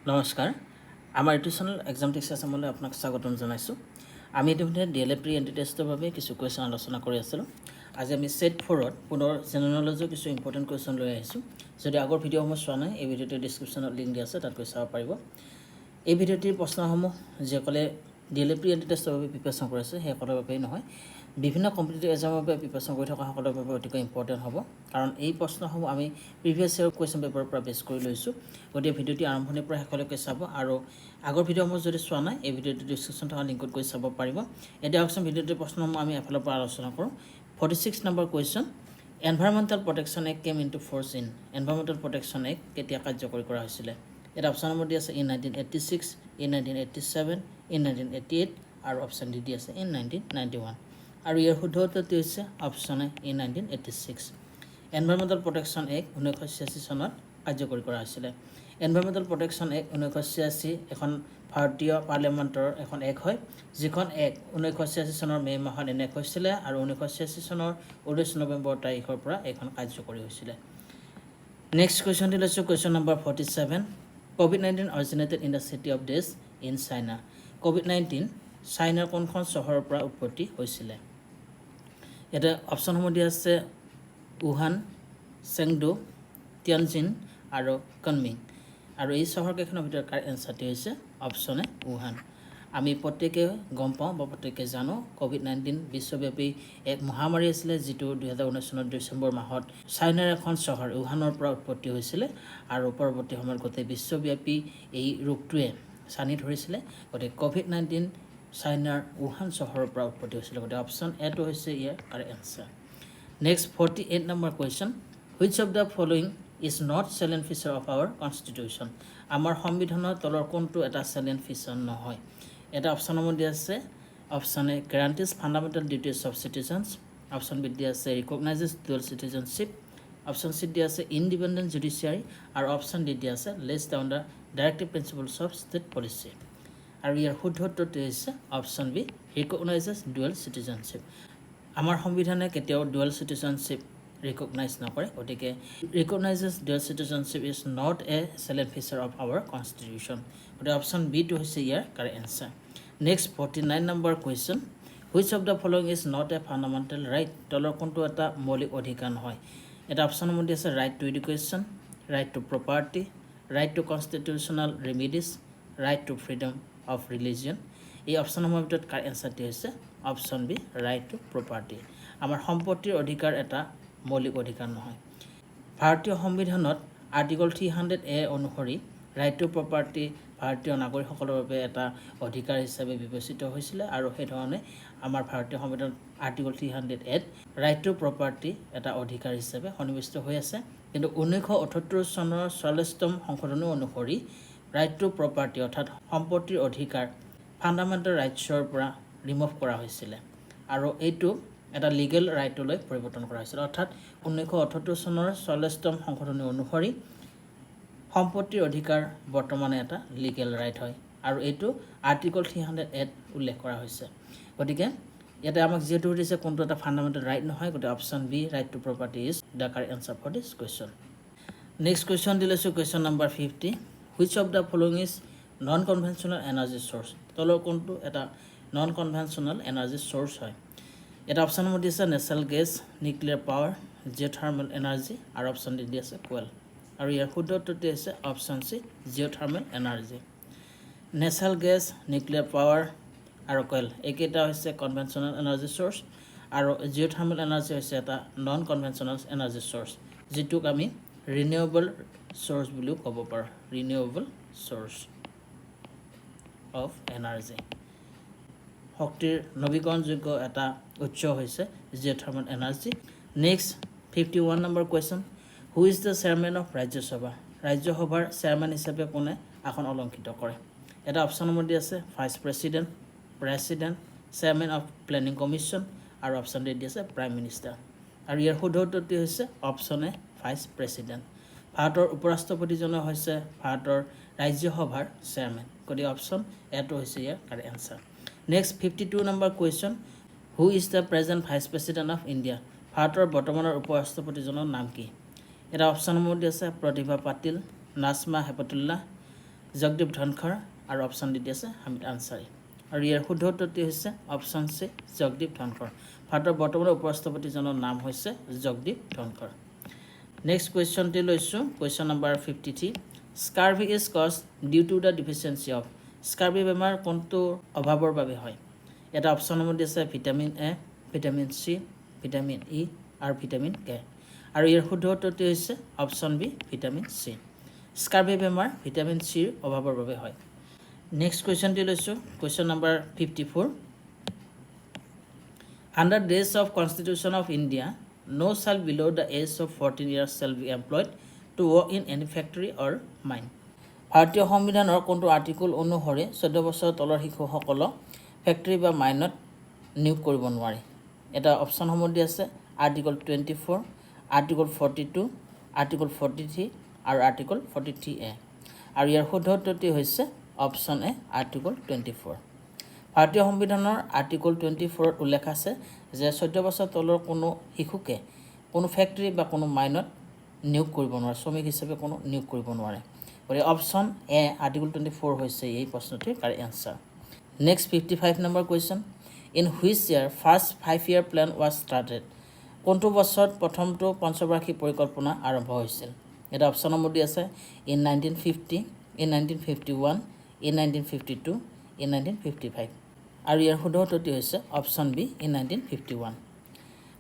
নমস্কাৰ, আমাৰ এইটো চেনেল এক্সাম টিক্স আছামলৈ আপোনাক স্বাগতম জনাইছোঁ। আমি ইতিমধ্যে D L add pre entry টেষ্টৰ বাবে কিছু কুৱেশ্যন আলোচনা কৰি আছিলোঁ। আজি আমি ছেট ফ'ৰত পুনৰ জেনেৰেল নলেজৰ কিছু ইম্পৰ্টেণ্ট কুৱেশ্যন লৈ আহিছোঁ। যদি আগৰ ভিডিঅ'সমূহ চোৱা নাই, এই ভিডিঅ'টোৰ ডিছক্ৰিপশ্যনত লিংক দিয়া আছে, তাত গৈ চাব পাৰিব। এই ভিডিঅ'টিৰ প্ৰশ্নসমূহ যিসকলে D L add pre entry টেষ্টৰ বাবে প্ৰিপেৰেশ্যন কৰি আছে সেইসকলৰ বাবেই নহয়, বিভিন্ন কম্পিটিটিভ এক্সামৰ বাবে প্ৰিপেৰেশ্যন কৰি থকাসকলৰ বাবে অতিকৈ ইম্পৰ্টেণ্ট হ'ব। কাৰণ এই প্ৰশ্নসমূহ আমি প্ৰিভিয়াছ ইয়েৰ কুৱেশ্যন পেপাৰৰ পৰা বেছ কৰি লৈছোঁ। গতিকে ভিডিঅ'টি আৰম্ভণিৰ পৰা শেষলৈকে চাব আৰু আগৰ ভিডিঅ'সমূহ যদি চোৱা নাই, এই ভিডিঅ'টো ডিছক্ৰিপশ্যন থকা লিংকত গৈ চাব পাৰিব। এতিয়া আহকচোন, ভিডিঅ'টিৰ প্ৰশ্নসমূহ আমি এফালৰ পৰা আলোচনা কৰোঁ। 46 number question: Environmental Protection Act came into force in? Environmental Protection Act কেতিয়া কাৰ্যকৰী কৰা হৈছিলে? ইয়াত অপশ্যন নম্বৰ দি আছে in 1986, in 1987, in 1988 আৰু অপশ্যন ডি দি আছে ইন 1991। আৰু ইয়াৰ শুদ্ধ উত্তৰটো হৈছে option A, in 1986। Environmental Protection Act 1986 চনত কাৰ্যকৰী কৰা হৈছিলে। এনভাইৰমেণ্টেল প্ৰটেকশ্যন এক্ট 1986 এখন ভাৰতীয় পাৰ্লিয়ামেণ্টৰ এখন এক্ট হয়, যিখন এক্ট 1986 চনৰ মে' মাহত এনেক্ট হৈছিলে আৰু 1986 চনৰ 19 নৱেম্বৰ তাৰিখৰ পৰা এইখন কাৰ্যকৰী হৈছিলে। নেক্সট কুৱেশ্যনটো লৈছোঁ, question number 47: COVID-19 originated in the city of dash in China? COVID-19 চাইনাৰ কোনখন চহৰৰ পৰা উৎপত্তি হৈছিলে? ইয়াতে অপশ্যনসমূহ দিয়া আছে উহান, চেংডু, টিয়ানজিন আৰু কনমিং। আৰু এই চহৰকেইখনৰ ভিতৰত কাৰেক্ট এনচাৰটি হৈছে অপশ্যন এ, উহান। আমি প্ৰত্যেকে গম পাওঁ বা প্ৰত্যেকে জানো, ক'ভিড-19 বিশ্বব্যাপী এক মহামাৰী আছিলে, যিটো 2019 চনৰ ডিচেম্বৰ মাহত চাইনাৰ এখন চহৰ উহানৰ পৰা উৎপত্তি হৈছিলে আৰু পৰৱৰ্তী সময়ত গোটেই বিশ্বব্যাপী এই ৰোগটোৱে ছানি ধৰিছিলে। গতিকে ক'ভিড-19 চাইনাৰ উহান চহৰৰ পৰা উৎপত্তি হৈছিলে। গতিকে অপশ্যন এটো হৈছে ইয়াৰ correct answer. Next, 48 number question: Which of the following is not salient feature of our Constitution? আমাৰ সংবিধানৰ তলৰ কোনটো এটা চেলিয়েণ্ট ফিচাৰ নহয়? এটা অপশ্যন নম্বৰ দিয়া আছে option A, guarantees fundamental duties of citizens. Option B দিয়া আছে ৰিকগনাইজেছ ডুৱেল চিটিজেনশ্বিপ। অপশ্যন চি দিয়া আছে ইণ্ডিপেণ্ডেণ্ট জুডিচিয়াৰী আৰু অপশ্যন ডি দিয়া আছে lays down the directive principles of state policy। আৰু ইয়াৰ শুদ্ধ উত্তৰটো হৈছে option B, recognizes dual citizenship। আমাৰ সংবিধানে কেতিয়াও ডুৱেল চিটিজেনশ্বিপ ৰিকগনাইজ নকৰে। গতিকে recognizes dual citizenship is not a salient feature of our Constitution। গতিকে অপশ্যন বিটো হৈছে ইয়াৰ correct answer. Next, 49 number question: Which of the following is not a fundamental right? তলৰ কোনটো এটা মৌলিক অধিকাৰ নহয়? এটা অপশ্যন নম্বৰ দি আছে right to education, right to property, right to constitutional remedies, right to freedom of religion। এই অপশ্যনসমূহৰ ভিতৰত কাৰেক্ট এনচাৰটি হৈছে option B, right to property। আমাৰ সম্পত্তিৰ অধিকাৰ এটা মৌলিক অধিকাৰ নহয়। ভাৰতীয় সংবিধানত আৰ্টিকল 300 এ অনুসৰি ৰাইট টু প্ৰপাৰ্টি ভাৰতীয় নাগৰিকসকলৰ বাবে এটা অধিকাৰ হিচাপে বিবেচিত হৈছিলে আৰু সেইধৰণে আমাৰ ভাৰতীয় সংবিধানত আৰ্টিকল 300 এত ৰাইট টু প্ৰপাৰ্টি এটা অধিকাৰ হিচাপে সন্নিৱিষ্ট হৈ আছে। কিন্তু 1978 চনৰ 44তম সংশোধনী অনুসৰি ৰাইট টু প্ৰপাৰ্টি, অৰ্থাৎ সম্পত্তিৰ অধিকাৰ, ফাণ্ডামেণ্টেল ৰাইটছৰ পৰা ৰিমুভ কৰা হৈছিলে আৰু এইটো এটা লিগেল ৰাইটলৈ পৰিৱৰ্তন কৰা হৈছিল। অৰ্থাৎ 1978 চনৰ 44তম সংশোধনী অনুসৰি সম্পত্তিৰ অধিকাৰ বৰ্তমানে এটা লিগেল ৰাইট হয় আৰু এইটো আৰ্টিকল 300 এত উল্লেখ কৰা হৈছে। গতিকে ইয়াতে আমাক যিহেতু সুধিছে কোনটো এটা ফাণ্ডামেণ্টেল ৰাইট নহয়, গতিকে option B, right to property, is the correct answer for this question. Next question দি লৈছোঁ, question number 50: Which of the following is non conventional energy source? তলৰ কোনটো এটা নন কনভেনশ্যনেল এনাৰ্জি চ'ৰ্চ হয়? এটা option number দি আছে natural gas, nuclear power, geothermal energy আৰু option D দি আছে কোৱেল। আৰু ইয়াৰ শুদ্ধ উত্তৰটো হৈছে option C, geothermal energy। Natural gas, nuclear power আৰু কইল, এইকেইটা হৈছে কনভেনশ্যনেল এনাৰ্জি চ'ৰ্চ আৰু জিঅ'থাৰ্মেল এনাৰ্জি হৈছে এটা নন কনভেনশ্যনেল এনাৰ্জি চ'ৰ্চ, যিটোক আমি ৰিনিউৱেবল চ'ৰ্চ বুলিও ক'ব পাৰোঁ। ৰিনিউৱেবল চ'ৰ্চ অফ এনাৰ্জি, শক্তিৰ নৱীকৰণযোগ্য এটা উৎস হৈছে geothermal energy. Next, 51 number question: Who is the chairman of Rajya Sabha? ৰাজ্যসভাৰ চেয়াৰমেন হিচাপে কোনে আসন অলংকৃত কৰে? এটা অপশ্যন নম্বৰ দি আছে Vice President, President, Chairman of Planning Commission আৰু অপশ্যন ডি দি আছে প্ৰাইম মিনিষ্টাৰ। আৰু ইয়াৰ শুদ্ধ উত্তৰটি হৈছে অপশ্যন এ, ভাইচ প্ৰেচিডেণ্ট। ভাৰতৰ উপ ৰাষ্ট্ৰপতিজনে হৈছে ভাৰতৰ ৰাজ্যসভাৰ চেয়াৰমেন। গতিকে অপশ্যন এটো হৈছে ইয়াৰ correct answer. Next, 52 number question: Who is the present Vice President of India? ভাৰতৰ বৰ্তমানৰ উপ ৰাষ্ট্ৰপতিজনৰ নাম কি? এটা অপশ্যন নম্বৰ দি আছে প্ৰতিভা পাটিল, নাজমা হেপতুল্লাহ, জগদীপ ধনখৰ আৰু অপশ্যন ডি আছে হামিদ আনচাৰী। আৰু ইয়াৰ শুদ্ধ উত্তৰটি হৈছে অপশ্যন চি, জগদীপ ধনখৰ। ভাৰতৰ বৰ্তমানৰ উপ ৰাষ্ট্ৰপতিজনৰ নাম হৈছে জগদীপ ধনখৰ। নেক্সট কুৱেশ্যনটি লৈছোঁ, question number 53. Scurvy is caused due to the deficiency of. Scurvy বেমাৰ কোনটো অভাৱৰ বাবে হয়? এটা অপশ্যনসমূহ দিছে vitamin A, vitamin C, vitamin E আৰু ভিটামিন কে। আৰু ইয়াৰ শুদ্ধ উত্তৰটি হৈছে option B, vitamin C. Scurvy বেমাৰ ভিটামিন চিৰ অভাৱৰ বাবে হয়। নেক্সট কুৱেশ্যনটি লৈছোঁ, question number 54. Under dash of Constitution of India, no child below the age of 14 years shall be employed to work in any factory or mine. ভাৰতীয় সংবিধানৰ কোনটো article অনুসৰি 14 বছৰৰ তলৰ শিশুসকলক ফেক্টৰী বা মাইনত নিয়োগ কৰিব নোৱাৰে? এটা অপশ্যনসমূহ দি আছে Article 24, Article 42, Article 43 আৰু আৰ্টিকল 43এ। আৰু ইয়াৰ শুদ্ধ উত্তৰটি হৈছে option A, Article 24। ভাৰতীয় সংবিধানৰ আৰ্টিকল 24ত উল্লেখ আছে যে 14 বছৰ তলৰ কোনো শিশুকে কোনো ফেক্টৰী বা কোনো মাইনত নিয়োগ কৰিব নোৱাৰে, শ্ৰমিক হিচাপে কোনো নিয়োগ কৰিব নোৱাৰে। গতিকে অপশ্যন এ, আৰ্টিকল 24 হৈছে এই প্ৰশ্নটিৰ correct answer. Next, 55 number question. In which year first 5 year plan was started? কোনটো বছৰত প্ৰথমটো পঞ্চবাৰ্ষিক পৰিকল্পনা আৰম্ভ হৈছিল? এটা অপশ্যন নম্বৰ দি আছে in 1950, in 1951, in 1952, in 1955। আৰু ইয়াৰ শুদ্ধ উত্তৰটি হৈছে option B, in 1951।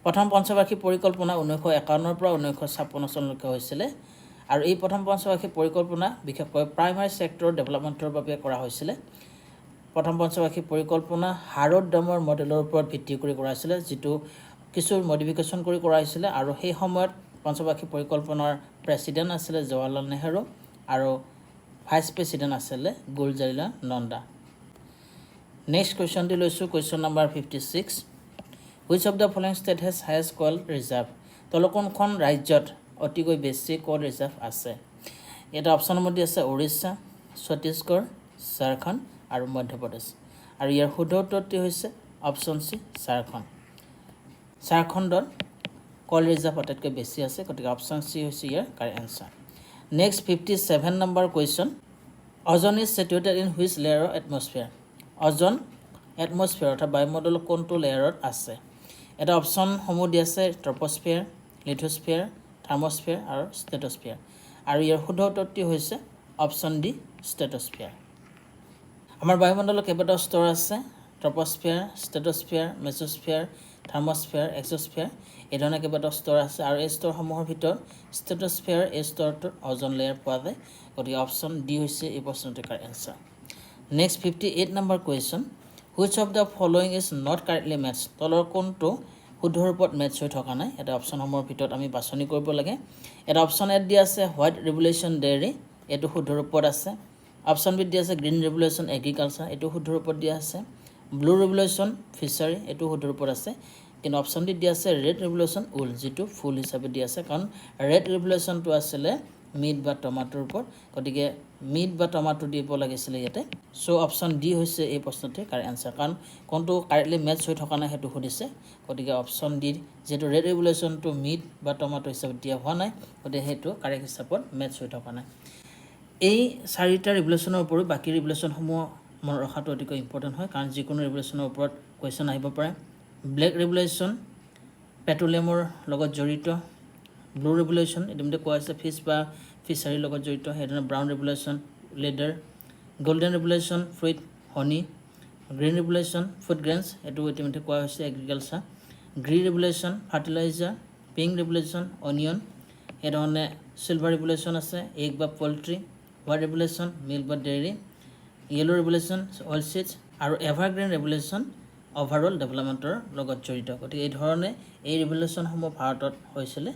প্ৰথম পঞ্চবাৰ্ষিক পৰিকল্পনা 1951ৰ পৰা 1956 চনলৈকে হৈছিলে আৰু এই প্ৰথম পঞ্চবাৰ্ষিক পৰিকল্পনা বিশেষকৈ প্ৰাইমাৰী ছেক্টৰ ডেভেলপমেণ্টৰ বাবে কৰা হৈছিলে। প্ৰথম পঞ্চবাৰ্ষিক পৰিকল্পনা হাৰড ডমাৰ মডেলৰ ওপৰত ভিত্তি কৰি কৰা হৈছিলে, যিটো কিছু মডিফিকেশ্যন কৰি কৰা হৈছিলে। আৰু সেই সময়ত পঞ্চবাৰ্ষিক পৰিকল্পনাৰ প্ৰেচিডেণ্ট আছিলে জৱাহৰলাল নেহেৰু আৰু ভাইচ প্ৰেচিডেণ্ট আছিলে গুলজাৰিলাল নন্দা। নেক্সট কুৱেশ্যনটি লৈছোঁ, question number 56. Which of the following state has highest coal reserve? তলৰ কোনখন ৰাজ্যত অতিকৈ বেছি কল ৰিজাৰ্ভ আছে? এটা অপশ্যন নম্বৰ দি আছে উৰিষ্যা, ছত্তীশগড়, ঝাৰখণ্ড আৰু মধ্যপ্ৰদেশ। আৰু ইয়াৰ শুদ্ধ উত্তৰটি হৈছে অপশ্যন চি, ঝাৰখণ্ড। ঝাৰখণ্ডত কল ৰিজাৰ্ভ আটাইতকৈ বেছি আছে। গতিকে অপশ্যন চি হৈছে ইয়াৰ correct answer. Next, 57 number question. Ozone is situated in which layer of atmosphere? Ozone atmosphere অৰ্থাৎ বায়ুমণ্ডলৰ কোনটো লেয়াৰত আছে? এটা অপশ্যনসমূহ দি আছে ট্ৰপস্ফিয়াৰ, লিথোস্ফিয়াৰ, থাৰ্মস্ফিয়াৰ আৰু ষ্টেটস্ফিয়াৰ। আৰু ইয়াৰ শুদ্ধ উত্তৰটি হৈছে অপশ্যন ডি, ষ্টেটস্ফিয়াৰ। আমাৰ বায়ুমণ্ডলত কেইবাটাও স্তৰ আছে: ট্ৰপস্ফিয়াৰ, ষ্টেটস্ফিয়াৰ, মেজোস্ফিয়াৰ, থাৰ্মস্ফিয়াৰ, এক্সস্ফিয়াৰ, এই ধৰণে কেইবাটাও স্তৰ আছে। আৰু এই স্তৰসমূহৰ ভিতৰত ষ্টেটস্ফিয়াৰ এই স্তৰটোত অজন লেয়াৰ পোৱা যায়। গতিকে অপশ্যন ডি হৈছে এই প্ৰশ্নটোৰ correct answer. Next, 58 number question. Which of the following is not correctly match? তলৰ কোনটো শুদ্ধ ৰূপত মেটচ হৈ থকা নাই? এটা অপশ্যনসমূহৰ ভিতৰত আমি বাছনি কৰিব লাগে। এটা অপশ্যন এত দিয়া আছে হোৱাইট ৰিভলিউশ্যন ডেইৰী, এইটো শুদ্ধ ৰূপত আছে। অপশ্যন বিত দিয়া আছে গ্ৰীণ ৰিভলিউশ্যন এগ্ৰিকালচাৰ, এইটো শুদ্ধ ৰূপত দিয়া আছে। ব্লু ৰিভলিউশ্যন ফিচাৰী, এইটো শুদ্ধ ৰূপত আছে। কিন্তু অপশ্যন ডিত দিয়া আছে ৰেড ৰিভলিউশ্যন উল, যিটো ভুল হিচাপে দিয়া আছে, কাৰণ ৰেড ৰিভলিউশ্যনটো আছিলে মিট বা টমাটোৰ ওপৰত। গতিকে মিট বা টমাটো দিব লাগিছিলে ইয়াতে। চ' অপশ্যন ডি হৈছে এই প্ৰশ্নটোৰ কাৰেক্ট এনচাৰ, কাৰণ কোনটো কাৰেক্টলি মেটচ হৈ থকা নাই সেইটো সুধিছে। গতিকে অপশ্যন ডি, যিহেতু ৰেড ৰিভলিউশ্যনটো মিট বা টমাটো হিচাপত দিয়া হোৱা নাই, গতিকে সেইটো কাৰেক্ট হিচাপত মেটচ হৈ থকা নাই। এই চাৰিটা ৰিভলিউশ্যনৰ উপৰিও বাকী ৰিভলিউশ্যনসমূহ মনত ৰখাটো অতিকৈ ইম্পৰ্টেণ্ট হয়, কাৰণ যিকোনো ৰিভলিউশ্যনৰ ওপৰত কুৱেশ্যন আহিব পাৰে। ব্লেক ৰিভলিউশ্যন পেট্ৰলিয়ামৰ লগত জড়িত, ব্লু ৰিভলিউশ্যন ইতিমধ্যে কোৱা হৈছে ফিছ বা ফিছাৰীৰ লগত জড়িত, সেইধৰণে brown revolution leather, golden revolution fruit, honey, green revolution food grains, এইটো ইতিমধ্যে কোৱা হৈছে agriculture, grey revolution fertilizer, pink revolution onion, সেইধৰণে চিলভাৰ ৰিভলিউশ্যন আছে এগ বা পল্ট্ৰি, হোৱাইট ৰিভলিউশ্যন মিল্ক বা dairy, yellow revolution oil seeds আৰু এভাৰগ্ৰীণ ৰিভলিউশ্যন অভাৰঅল ডেভেলপমেণ্টৰ লগত জড়িত। গতিকে এই ধৰণে এই ৰিভলিউশ্যনসমূহ ভাৰতত হৈছিলে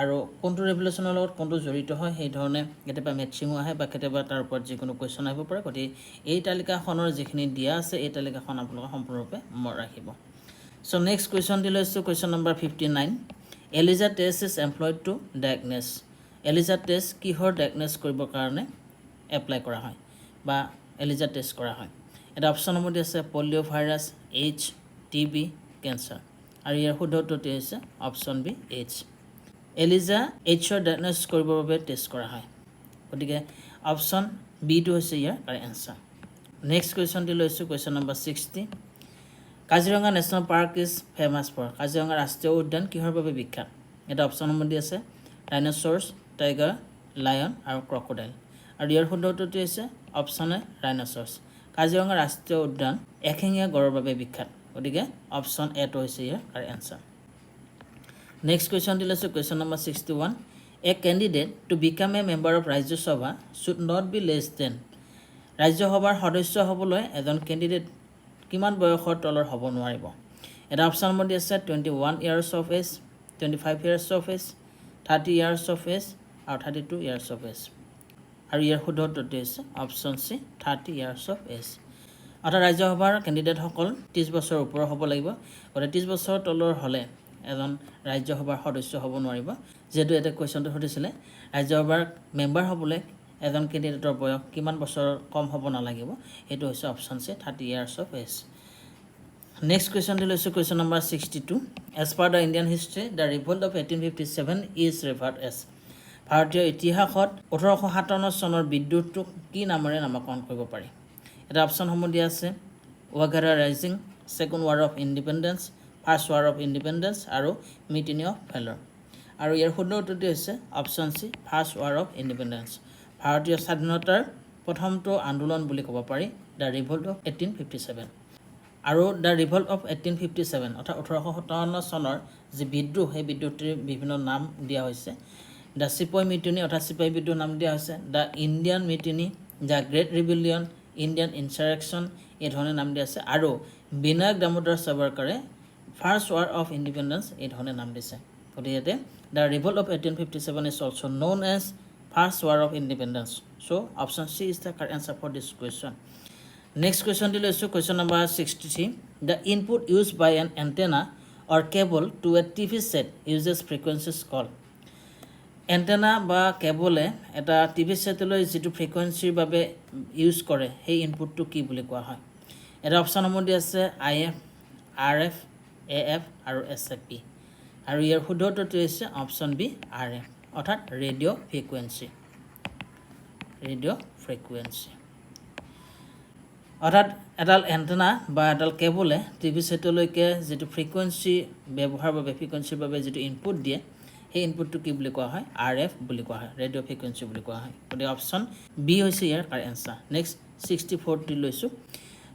আৰু কোনটো ৰিভলিউশ্যনৰ লগত কোনটো জড়িত হয়, সেই ধৰণে কেতিয়াবা মেটচিঙো আহে বা কেতিয়াবা তাৰ ওপৰত যিকোনো কুৱেশ্যন আহিব পাৰে। গতিকে এই তালিকাখনৰ যিখিনি দিয়া আছে, এই তালিকাখন আপোনালোকে সম্পূৰ্ণৰূপে মনত ৰাখিব। চ' নেক্সট কুৱেশ্যনটি লৈছোঁ, question number 59. ELISA test is employed to diagnose. ELISA test কিহৰ ডায়েগনেছ কৰিবৰ কাৰণে এপ্লাই কৰা হয় বা এলিজা টেষ্ট কৰা হয়? এটা অপশ্যন নম্বৰ দি আছে polio virus, AIDS, TB, cancer। আৰু ইয়াৰ শুদ্ধ উত্তৰটি হৈছে অপশ্যন বি, এইডছ। এলিজা এইডছৰ ডায়েগন'ছ কৰিবৰ বাবে টেষ্ট কৰা হয়। গতিকে অপশ্যন বিটো হৈছে ইয়াৰ কাৰেক্ট এনচাৰ। নেক্সট কুৱেশ্যনটি লৈছোঁ, question number 60। Kaziranga National Park is famous for? Kaziranga ৰাষ্ট্ৰীয় উদ্যান কিহৰ বাবে বিখ্যাত? এটা অপশ্যন নম্বৰ দি আছে ডাইনচৰ্ছ, টাইগাৰ, লায়ন আৰু ক্ৰক'ডাইল। আৰু ইয়াৰ শুদ্ধ উত্তৰটো হৈছে অপশ্যন এ, ৰাইনচৰ্ছ। কাজিৰঙা ৰাষ্ট্ৰীয় উদ্যান এশিঙীয়া গঁড়ৰ বাবে বিখ্যাত। গতিকে অপশ্যন এটো হৈছে ইয়াৰ কাৰেক্ট এনচাৰ। নেক্সট কুৱেশ্যনটি লৈছোঁ, question number 61। A candidate to become a member of Rajya Sabha should not be less than? ৰাজ্যসভাৰ সদস্য হ'বলৈ এজন কেণ্ডিডেট কিমান বয়সৰ তলৰ হ'ব নোৱাৰিব? এটা অপশ্যন নম্বৰ দি আছে 21 years of age, 25 years of age, 30 years of age আৰু 32 years of age. আৰু ইয়াৰ শুদ্ধ উত্তৰটো হৈছে option C, 30 years of age. অৰ্থাৎ ৰাজ্যসভাৰ কেণ্ডিডেটসকল 30 বছৰৰ ওপৰৰ হ'ব লাগিব। গতিকে 30 বছৰৰ তলৰ হ'লে এজন ৰাজ্যসভাৰ সদস্য হ'ব নোৱাৰিব। যিহেতু ইয়াতে কুৱেশ্যনটো সুধিছিলে, ৰাজ্যসভাৰ মেম্বাৰ হ'বলৈ এজন কেণ্ডিডেটৰ বয়স কিমান বছৰ কম হ'ব নালাগিব, সেইটো হৈছে option C, 30 years of age. Next কুৱেশ্যনটো লৈছোঁ, question number 62। As per the Indian history, the revolt of 1857 is referred as? ভাৰতীয় ইতিহাসত 1857 চনৰ বিদ্ৰোহটোক কি নামেৰে নামাকৰণ কৰিব পাৰি? এটা অপশ্যনসমূহ দিয়া আছে Waghera Rising, Second War of Independence, First War of Independence আৰু মিউটিনি অফ ভেলৰ। আৰু ইয়াৰ শুদ্ধ উত্তৰটো হৈছে option C, First War of Independence. ভাৰতীয় স্বাধীনতাৰ প্ৰথমটো আন্দোলন বুলি ক'ব পাৰি the revolt of 1857। আৰু the revolt of 1857 অৰ্থাৎ 1857 চনৰ যি বিদ্ৰোহ, সেই বিদ্ৰোহটিৰ বিভিন্ন নাম দিয়া হৈছে। The চিপাহী মিউটিনি অৰ্থাৎ চিপাহী বিদ্ৰোহ নাম দিয়া হৈছে, the Indian Mutiny, the Great Rebellion, Indian Insurrection, এই ধৰণে নাম দিয়া আছে। আৰু বিনায়ক দামোদৰ সাভাৰকাৰে ফাৰ্ষ্ট ৱাৰ অফ ইণ্ডিপেণ্ডেঞ্চ এই ধৰণে নাম দিছে। গতিকে ইয়াতে the revolt of 1857 is also known as First War of Independence. So option C is the correct answer for this question. Next কুৱেশ্যনটি লৈছোঁ, question number 63। The input used by an antenna or cable to a TV set uses frequencies called? Antenna বা কেবলে এটা TV ছেটলৈ যিটো ফ্ৰিকুৱেঞ্চিৰ বাবে use কৰে, সেই ইনপুটটো কি বুলি কোৱা হয়? এটা অপশ্যনসমূহ দি আছে I F, R F, A F আৰু এছ এ পি। আৰু ইয়াৰ শুদ্ধ উত্তৰটো হৈছে অপশ্যন বি, আৰ এফ, অৰ্থাৎ ৰেডিঅ' ফ্ৰিকুৱেঞ্চি। ৰেডিঅ' ফ্ৰিকুৱেঞ্চি অৰ্থাৎ এডাল এণ্টেনা বা এডাল কেবলে টিভি ছেটলৈকে যিটো ফ্ৰিকুৱেঞ্চি ব্যৱহাৰৰ বাবে, ফ্ৰিকুৱেঞ্চিৰ বাবে যিটো ইনপুট দিয়ে, সেই ইনপুটটো কি বুলি কোৱা হয়? আৰ এফ বুলি কোৱা হয়, ৰেডিঅ' ফ্ৰিকুৱেঞ্চি বুলি কোৱা হয়। গতিকে অপশ্যন বি হৈছে ইয়াৰ কাৰেক্ট এনচাৰ। নেক্সট 64টি লৈছোঁ।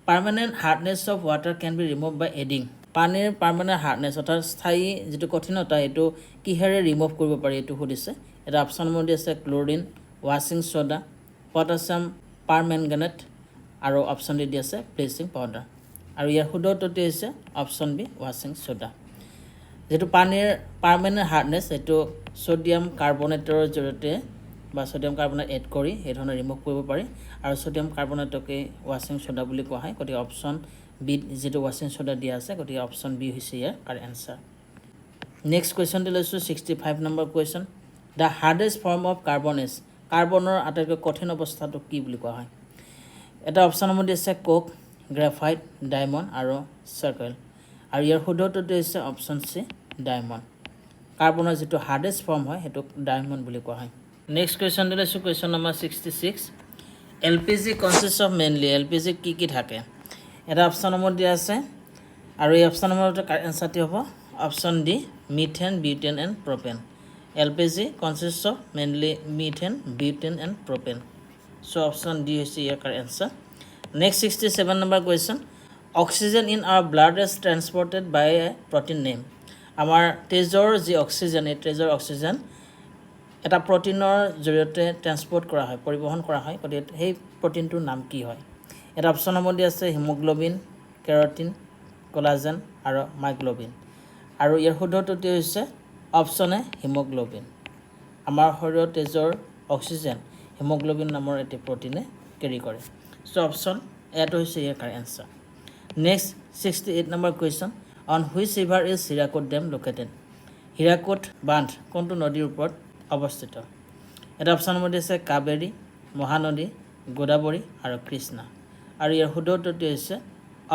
Permanent hardness of water can be remove by adding? পানীৰ পাৰ্মানেণ্ট হাৰ্ডনেছ অৰ্থাৎ স্থায়ী যিটো কঠিনতা, এইটো কিহেৰে ৰিমুভ কৰিব পাৰি, এইটো সুধিছে। এটা অপশ্যন দি আছে ক্ল'ৰিন, ৱাশ্বিং ছ'ডা, পটাছিয়াম পাৰমেংগানেট আৰু অপশ্যন ডি দি আছে ব্লিচিং পাউডাৰ। আৰু ইয়াৰ শুদ্ধ উত্তৰটো হৈছে অপশ্যন বি, ৱাশ্বিং ছ'ডা। যিটো পানীৰ পাৰ্মানেণ্ট হাৰ্ডনেছ, সেইটো ছ'ডিয়াম কাৰ্বনেটৰ জৰিয়তে বা ছ'ডিয়াম কাৰ্বনেট এড কৰি সেই ধৰণে ৰিমুভ কৰিব পাৰি। আৰু ছ'ডিয়াম কাৰ্বনেটকে ৱাশ্বিং ছ'ডা বুলি কোৱা হয়। গতিকে অপশ্যন বিত যিটো ৱাশ্বিং ছ'ডা দিয়া আছে, গতিকে অপশ্যন বি হৈছে ইয়াৰ কাৰেক্ট এনচাৰ। নেক্সট কুৱেশ্যনটো লৈছোঁ, 65 number question. The hardest form of carbon is? কাৰ্বনৰ আটাইতকৈ কঠিন অৱস্থাটো কি বুলি কোৱা হয়? এটা অপশ্যন নম্বৰ দি আছে কোক, গ্ৰেফাইট, ডায়মণ্ড আৰু চাৰ্কল। আৰু ইয়াৰ শুদ্ধ উত্তৰটো হৈছে অপশ্যন চি, ডায়মণ্ড। কাৰ্বনৰ যিটো হাৰ্ডেষ্ট ফৰ্ম হয়, সেইটোক ডায়মণ্ড বুলি কোৱা হয়। নেক্সট কুৱেশ্যনটো লৈছোঁ, question number 66। LPG consist of mainly? L P জিত কি কি থাকে? এটা অপশ্যন নম্বৰ দিয়া আছে আৰু এই অপশ্যন নম্বৰটো কাৰেক্ট এনচাৰটি হ'ব option D, methane, butane and propane. LPG consist of mainly methane, butane and propane. So option D হৈছে ইয়াৰ correct answer. Next, 67 number question. Oxygen in our blood is transported by a protein name? আমাৰ তেজৰ যি oxygen, এই তেজৰ oxygen এটা প্ৰটিনৰ জৰিয়তে transport কৰা হয়, পৰিবহণ কৰা হয়। গতিকে সেই প্ৰটিনটোৰ নাম কি হয়? এটা অপশ্যন নম্বৰ দি আছে হিমোগ্ল'বিন, কেৰটিন, কলাজেন আৰু মাইগ্ল'বিন। আৰু ইয়াৰ শুদ্ধ উত্তৰটো হৈছে অপশ্যন এ, হিমোগ্ল'বিন। আমাৰ শৰীৰৰ তেজৰ অক্সিজেন হিমোগ্ল'বিন নামৰ এটি প্ৰটিনে কেৰি কৰে। চ' অপশ্যন এটো হৈছে ইয়াৰ correct answer. Next, 68 number question. On which river is Hirakud Dam located? Hirakud বান্ধ কোনটো নদীৰ ওপৰত অৱস্থিত? এটা অপশ্যন নম্বৰ দিছে কাবেৰী, মহানদী, গোদাবৰী আৰু কৃষ্ণা। আৰু ইয়াৰ শুদ্ধ উত্তৰটো হৈছে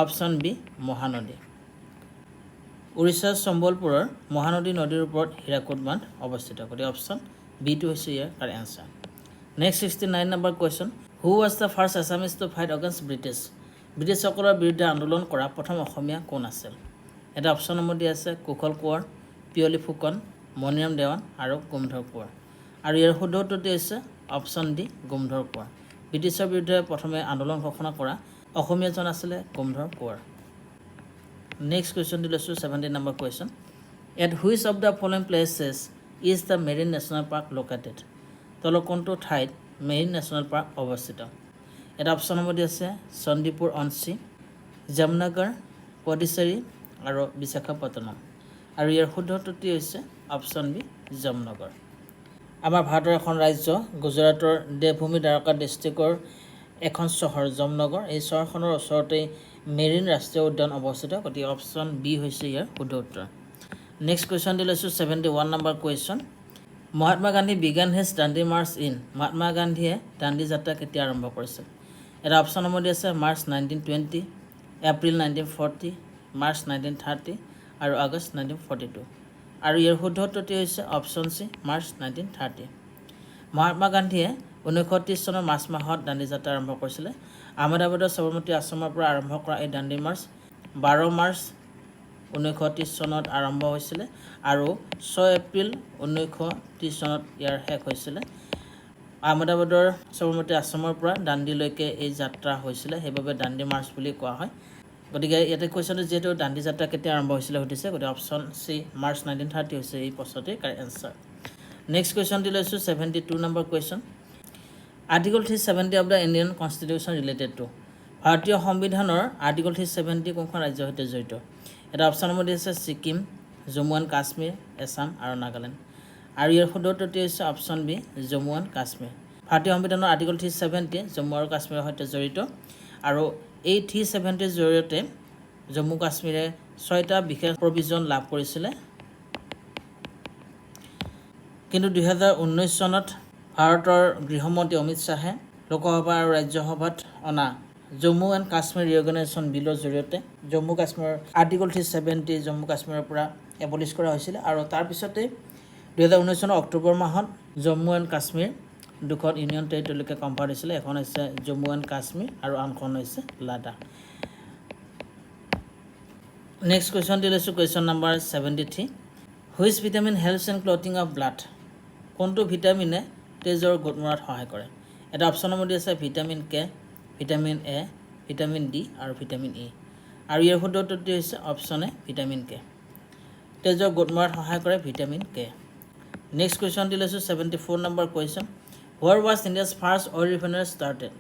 অপশ্যন বি, মহানদী। উৰিষ্যাৰ সম্বলপুৰৰ মহানদী নদীৰ ওপৰত হীৰাকুদ বান্ধ অৱস্থিত। গতিকে অপশ্যন বিটো হৈছে ইয়াৰ correct answer. Next, 69 number question. Who was the first Assamese to fight against British? ব্ৰিটিছসকলৰ বিৰুদ্ধে আন্দোলন কৰা প্ৰথম অসমীয়া কোন আছিল? এটা অপশ্যন নম্বৰ দিয়া আছে কুশল কোঁৱৰ, পিয়লি ফুকন, মণিৰাম দেৱান আৰু গোমধৰ কোঁৱৰ। আৰু ইয়াৰ শুদ্ধ উত্তৰটি হৈছে অপশ্যন ডি, গোমধৰ কোঁৱৰ। ব্ৰিটিছৰ বিৰুদ্ধে প্ৰথমে আন্দোলন ঘোষণা কৰা অসমীয়াজন আছিলে গোমধৰ কোঁৱৰ। নেক্সট কুৱেশ্যনটো লৈছোঁ, 70 number question. At which of the following places is the Marine National Park located? তলৰ কোনটো ঠাইত মেৰিন নেশ্যনেল পাৰ্ক অৱস্থিত? এটা অপশ্যন নম্বৰ দি আছে চণ্ডীপুৰ অনচি, জামনগৰ, পণ্ডিচেৰী আৰু বিশাখাপট্টনম। আৰু ইয়াৰ শুদ্ধ উত্তৰটি হৈছে অপশ্যন বি, জামনগৰ। আমাৰ ভাৰতৰ এখন ৰাজ্য গুজৰাটৰ দেৱভূমি দ্বাৰকা ডিষ্ট্ৰিক্টৰ এখন চহৰ জামনগৰ। এই চহৰখনৰ ওচৰতেই মেৰিন ৰাষ্ট্ৰীয় উদ্যান অৱস্থিত। গতিকে অপশ্যন বি হৈছে ইয়াৰ শুদ্ধ উত্তৰ। নেক্সট কুৱেশ্যনটো লৈছোঁ, 71 number question. Mahatma Gandhi began his Dandi March in? Mahatma গান্ধীয়ে দাণ্ডি যাত্ৰা কেতিয়া আৰম্ভ কৰিছিল? এটা অপশ্যন নম্বৰ দি আছে March 1920, April 1940, March 1930 আৰু আগষ্ট 1942। আৰু ইয়াৰ শুদ্ধ উত্তৰটি হৈছে option C, March 1930। Mahatma গান্ধীয়ে 1930 চনৰ মাৰ্চ মাহত দাণ্ডি যাত্ৰা আৰম্ভ কৰিছিলে। আহমেদাবাদৰ সবৰমতী আশ্ৰমৰ পৰা আৰম্ভ কৰা এই দাণ্ডি মাৰ্চ 12 মাৰ্চ 1930 চনত আৰম্ভ হৈছিলে আৰু 6 এপ্ৰিল 1930 চনত ইয়াৰ শেষ হৈছিলে। আহমেদাবাদৰ সবৰমতী আশ্ৰমৰ পৰা দাণ্ডিলৈকে এই যাত্ৰা হৈছিলে, সেইবাবে দাণ্ডি মাৰ্চ বুলি কোৱা হয়। গতিকে ইয়াতে কুৱেশ্যনটো যিহেতু দাণ্ডি যাত্ৰা কেতিয়া আৰম্ভ হৈছিলে সুধিছে, গতিকে option C, March 1930 হৈছে এই প্ৰশ্নটিৰ কাৰেক্ট এনচাৰ। নেক্সট কুৱেশ্যনটি লৈছোঁ, 72 number question. Article 370 of the Indian Constitution related to? ভাৰতীয় সংবিধানৰ আৰ্টিকল 370 কোনখন ৰাজ্যৰ সৈতে জড়িত? এটা অপশ্যন নম্বৰ দি আছে ছিকিম, জম্মু এণ্ড কাশ্মীৰ, এছাম আৰু নাগালেণ্ড। আৰু ইয়াৰ শুদ্ধ উত্তৰটি হৈছে option B, Jammu and Kashmir. ভাৰতীয় সংবিধানৰ আৰ্টিকল 370 জম্মু আৰু কাশ্মীৰৰ সৈতে জড়িত আৰু এই 370ৰ জৰিয়তে জম্মু কাশ্মীৰে ছয়টা বিশেষ প্ৰভিজন লাভ কৰিছিলে। কিন্তু 2019 চনত ভাৰতৰ গৃহমন্ত্ৰী অমিত শ্বাহে লোকসভা আৰু ৰাজ্যসভাত অনা জম্মু এণ্ড কাশ্মীৰ ৰিঅৰ্গেনাইজেশ্যন বিলৰ জৰিয়তে জম্মু কাশ্মীৰৰ আৰ্টিকল 370 জম্মু কাশ্মীৰৰ পৰা এবলিছ কৰা হৈছিলে। আৰু তাৰপিছতে 2019 চনৰ অক্টোবৰ মাহত জম্মু এণ্ড কাশ্মীৰ দুখন ইউনিয়ন টেৰিটৰীলৈকে কনভাৰ্ট হৈছিলে। এখন হৈছে জম্মু এণ্ড কাশ্মীৰ আৰু আনখন হৈছে লাডাখ। নেক্সট কুৱেশ্যনটি লৈছোঁ, question number 73. Which vitamin helps in clotting of blood? কোনটো ভিটামিনে তেজৰ গোট মৰাত সহায় কৰে? এটা অপশ্যন নম্বৰ দি আছে vitamin K, vitamin A, vitamin D আৰু ভিটামিন ই। আৰু ইয়াৰ শুদ্ধ উত্তৰটি হৈছে অপশ্যন এ, ভিটামিন কে। তেজৰ গোট মৰাত সহায় কৰে ভিটামিন কে। নেক্সট কুৱেশ্যনটি লৈছোঁ, 74 number question. Where was India's first oil refinery started?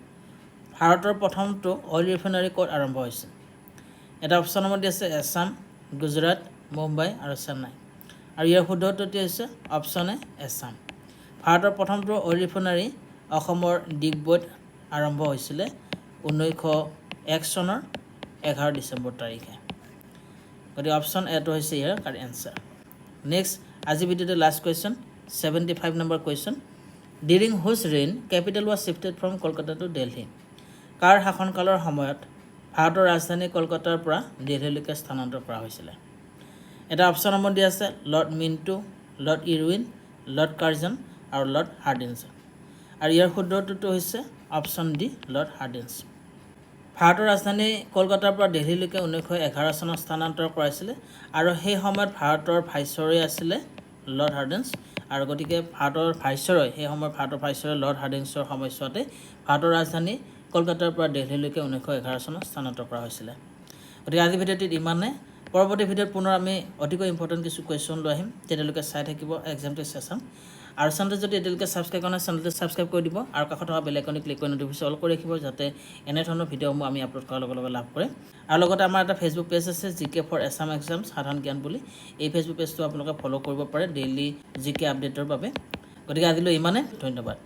ভাৰতৰ প্ৰথমটো অইল ৰিফাইনাৰী ক'ত আৰম্ভ হৈছিল? এটা অপশ্যন নম্বৰ দি আছে এছাম, গুজৰাট, মুম্বাই আৰু চেন্নাই। আৰু ইয়াৰ শুদ্ধ উত্তৰটি হৈছে অপশ্যন এ, এছাম। ভাৰতৰ প্ৰথমটো অইল ৰিফাইনাৰী অসমৰ ডিগবৈত আৰম্ভ হৈছিলে 1901 চনৰ 11 ডিচেম্বৰ তাৰিখে। গতিকে অপশ্যন এটো হৈছে ইয়াৰ কাৰেক্ট এনচাৰ। নেক্সট, আজি ভিডিঅ'টো last question, 75 number question. During whose reign capital was shifted from Kolkata to Delhi? কাৰ শাসনকালৰ সময়ত ভাৰতৰ ৰাজধানী কলকাতাৰ পৰা দিল্লীলৈকে স্থানান্তৰ কৰা হৈছিলে? এটা অপশ্যন নম্বৰ দিয়া আছে lord Minto, lord Irwin, lord Curzon আৰু লৰ্ড হাৰ্ডিঞ্জ। আৰু ইয়াৰ শুদ্ধ উত্তৰটো হৈছে অপশ্যন ডি, লৰ্ড হাৰ্ডিঞ্জ। ভাৰতৰ ৰাজধানী কলকাতাৰ পৰা দিল্লীলৈকে 1911 চনত স্থানান্তৰ কৰাইছিলে আৰু সেই সময়ত ভাৰতৰ ভাইচৰয় আছিলে লৰ্ড হাৰ্ডিঞ্জ। আৰু গতিকে ভাৰতৰ ভাইচৰয়, সেই সময়ত ভাৰতৰ ভাইচৰয় লৰ্ড হাৰ্ডিঞ্জৰ সময়ছোৱাতে ভাৰতৰ ৰাজধানী কলকাতাৰ পৰা দিল্লীলৈকে 1911 চনত স্থানান্তৰ কৰা হৈছিলে। গতিকে আজি ভিডিঅ'টিত ইমানে। পৰৱৰ্তী ভিডিঅ'ত পুনৰ আমি অতিকৈ ইম্পৰ্টেণ্ট কিছু কুৱেশ্যন লৈ আহিম। তেতিয়ালৈকে চাই থাকিব এক্সাম টেষ্ট এছাম। আৰু চেনেলটো যদি এতিয়ালৈকে ছাবস্ক্ৰাইব কৰা নাই, চেনেলটো ছাবস্ক্ৰাইব কৰি দিব আৰু কাষত থকা বেল আইকনটো ক্লিক কৰি নটিফিকেশ্যন অল কৰি ৰাখিব, যাতে এনেধৰণৰ ভিডিঅ'সমূহ আমি আপলোড কৰাৰ লগে লগে লাভ কৰে। আৰু লগতে আমাৰ এটা ফেচবুক পেজ আছে, G K for Assam exams সাধাৰণ জ্ঞান বুলি। এই ফেচবুক পেজটো আপোনালোকে ফ'ল' কৰিব পাৰে ডেইলি জি কে আপডেটৰ বাবে। গতিকে আজিলৈ ইমানে, ধন্যবাদ।